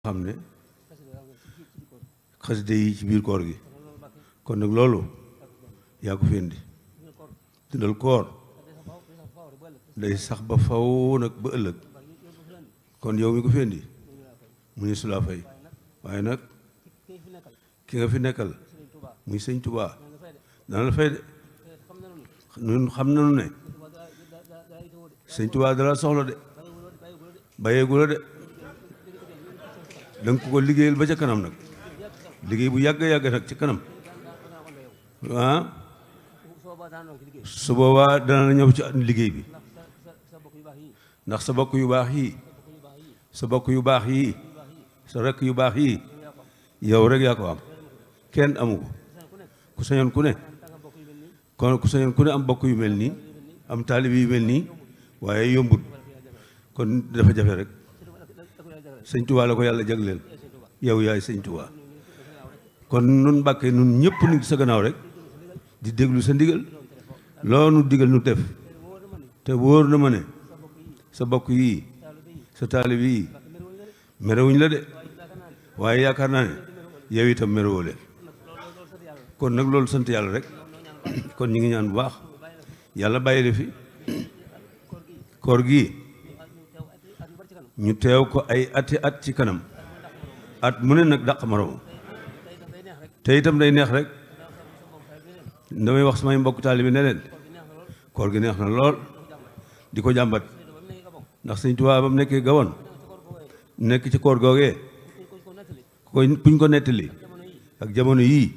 xam ne xasida yi ci biir koor gi kon nag loolu yaa ko fi indi dundal koor day sax ba faw nag ba ëllëg kon yow mi ko fi indi mu ne su laa fay waaye nag ki nga fi nekkal muy sëñ Tuubaa dana la fay de ñun xam nañu ne sëñ Tuubaa dala soxla de bàyyeegu la de da nga ko liggéeyal ba ca kanam nag liggéey bu yàgg yàgg nag ci kanam ah su boobaa dana ñëw ci liggéey bi ndax sa bokk yu baax yii sa bokk yu baax yii sa rekk yu baax yii yow rek yaa ko am kenn amu ko ku sañoon ku ne kon ku sañoon ku ne am bokk yu mel nii am taalib yu mel nii waaye yombut kon dafa jafe rek sëñ Tuubaa la ko yàlla jagleel yow yaay sëñ Tuubaa kon nun Mbàkke nun ñëpp nu sa gannaaw rek di déglu sa ndigal loolu digal nu def te wóor na ma ne sa bokk yii sa taalib yii merewuñ la de waaye yaakaar naa ne yow itam merewoo leen kon nag loolu sant yàlla rek kon ñu ngi ñaan bu baax yàlla bàyyi la fi koor gi ñu teew ko ay ati at ci kanam at mu ne nag dàq moroom te itam day neex rek damay wax samay mbokk taalibe ne leen koor gi neex na lool di ko jàmbat ndax sëñ Tuubaa ba mu nekkee Gabon nekk ci koor googee ko buñ ko nettali ak jamono yii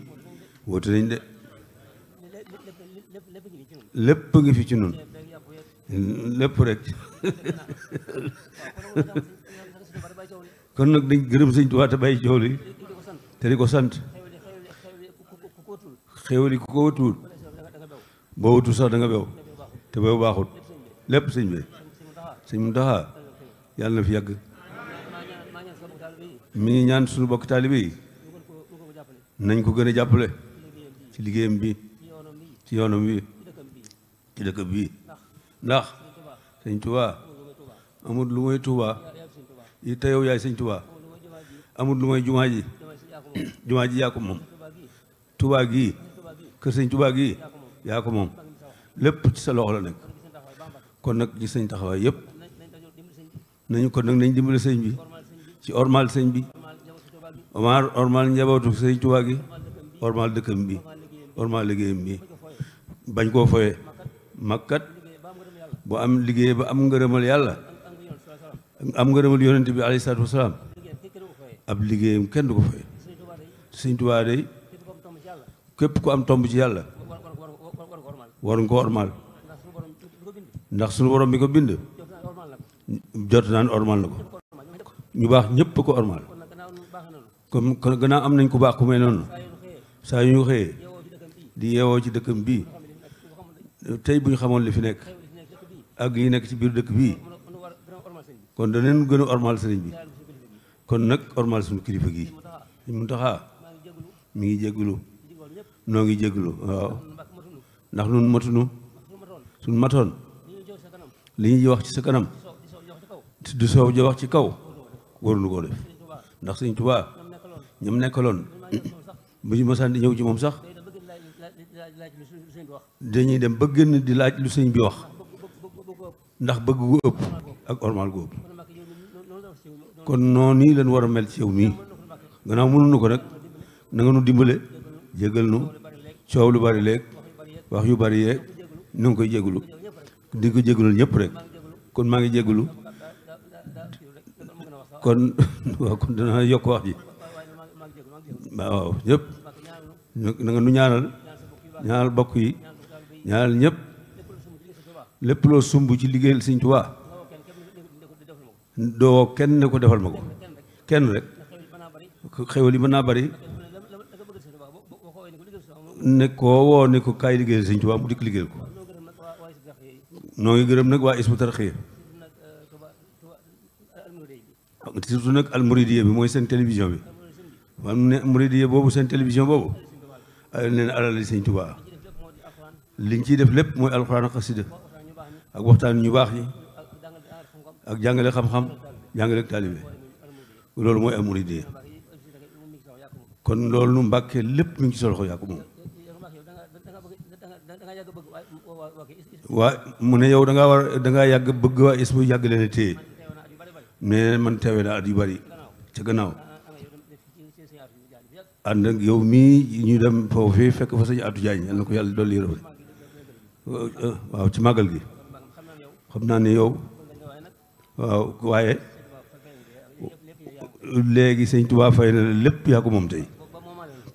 woote nañ de lépp ngi fi ci nun lépp rek kon nag dañ gërëm sëñ Tuubaa te bàyyi coow li te di ko sant xéwali ku ko watuwul boo watu sax da nga bew te bew baaxut lépp sëñ bi sëñ Muntaxa yàlla na fi yàgg mi ngi ñaan suñu bokk taalibe yi nañ ko gën a jàppale ci liggéeyam bi ci yoonam bi ci dëkk bi ndax sëñ Tuubaa amul lu mooy Tuubaa yi te yow yaay sëñ Tuubaa amul lu mooy jumaa ji jumaa ji yaa ko moom Tuubaa gii kër sëñ Tuubaa gii yaa ko moom lépp ci sa loxo la nekk kon nag ci sëñ taxawaay yëpp nañu kon nag nañ dimbale sëñ bi ci ormal sëñ bi ormal njabootu sëñ Tuubaa gi ormal dëkkam bi ormal liggéeyam bi bañ koo foye makkat bu am liggéey ba am ngërëmal yàlla am ngërëmal yonent bi alayhi salaatu wasalaam ab liggéeyam kenn du ko foye sëñ Tuubaa day képp ku am tomb ci yàlla war nga ko ormal ndax suñu borom bi ko bind jot naan ormal na ko ñu baax ñëpp ko ormal comme kon gannaaw am nañ ku baax ku mel noonu saa yu ñu xëyee di yeewoo ci dëkkam bii tey bu ñu xamoon li fi nekk ak yi nekk ci biir dëkk bii kon danañ gën a ormal sëriñ bi kon nag ormal suñu kilifa gi Muntaxa mi ngi jéggulu noo ngi jéggulu waaw ndax nun matunu suñ matoon li ñuy wax ci sa kanam du soow jo wax ci kaw waruñu koo def ndax sëñ Tuubaa ñoom nekkaloon bu ñu mosaan di ñëw ci moom sax dañuy dem ba génn di laaj lu sëñ bi wax ndax bëgg gu ëpp ak ormal gu ëpp kon noonu nii leen war a mel ci yow mii gannaaw mënuñu ko nag na nga nu dimbale jégal nu coow lu bari léeg wax yu bari yeeg nu ngi koy jégalu di ko jégalul ñëpp rek kon maa ngi jégalu kon waaw kon dana yokk wax ji waaw ñëpp na nga nu ñaanal bokk yi ñaanal ñëpp lépp loo sumb ci liggéeyal Sëñ Tuubaa doo kenn ne ko defal ma ko kenn rek xewal yi mën naa bari ne koo woo ne ko kaay liggéeyal Sëñ Tuubaa mu dikk liggéeyal ko noo ngi gërëm nag waa Hizbut Tarqiyyah surtout nag al Mouridiyya bi mooy seen télévision bi man ne Mouridiyya boobu seen télévision boobu ay leen alal Sëñ Tuubaa liñ ciy def lépp mooy alxuraan ak xasida ak waxtaan ñu baax ñi ak jàngale xam-xam jàngale ak taalibe loolu mooy am murid kon loolu nu Mbàkke lépp mu ngi ci sa loxo yaa ko moom waa mu ne yow da ngaa yàgg bëgg waa Hizbut yàgg leen a téye mais man teewe naa at yu bari ca gannaaw ànd ak yow mii ñu dem foofu fekk fa sëñ Atou Diagne yal na ko yàlla dolli yërëm waaw ci màggal gi xam naa ne yow waaw waaye léegi sëñ Tuubaa fay na lépp yaa ko moom tey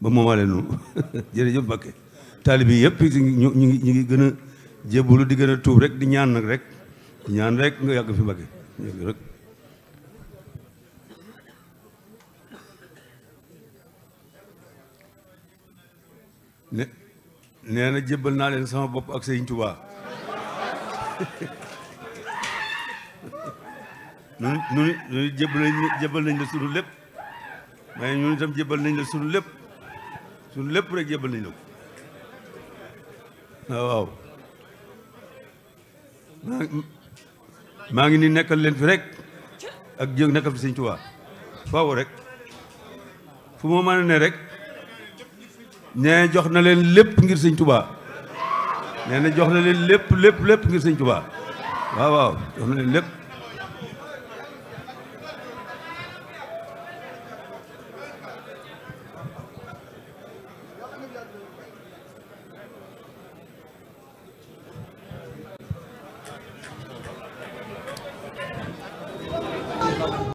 ba moomaale nu jërëjëf Mbakke taalibe yi yëpp ñu ngi gën a jébbalu di gën a tuub rek di ñaan nag rek di ñaan rek nga yàgg fi Mbakke rek nee na jébbal naa leen sama bopp ak sëñ Tuubaa ñun jébbal nañ la sunu lépp mais ñun itam jébbal nañ la sunu lépp rek jébbal nañ la ko waaw maa ngi ni nekkal leen fi rek ak jëg nekkal fi sëñ Tuubaa faaw rek fu ma mën a ne rek nee jox na leen lépp ngir sëñ Tuubaa nee na jox na leen lépp ngir sëñ Tuubaa waaw jox na leen lépp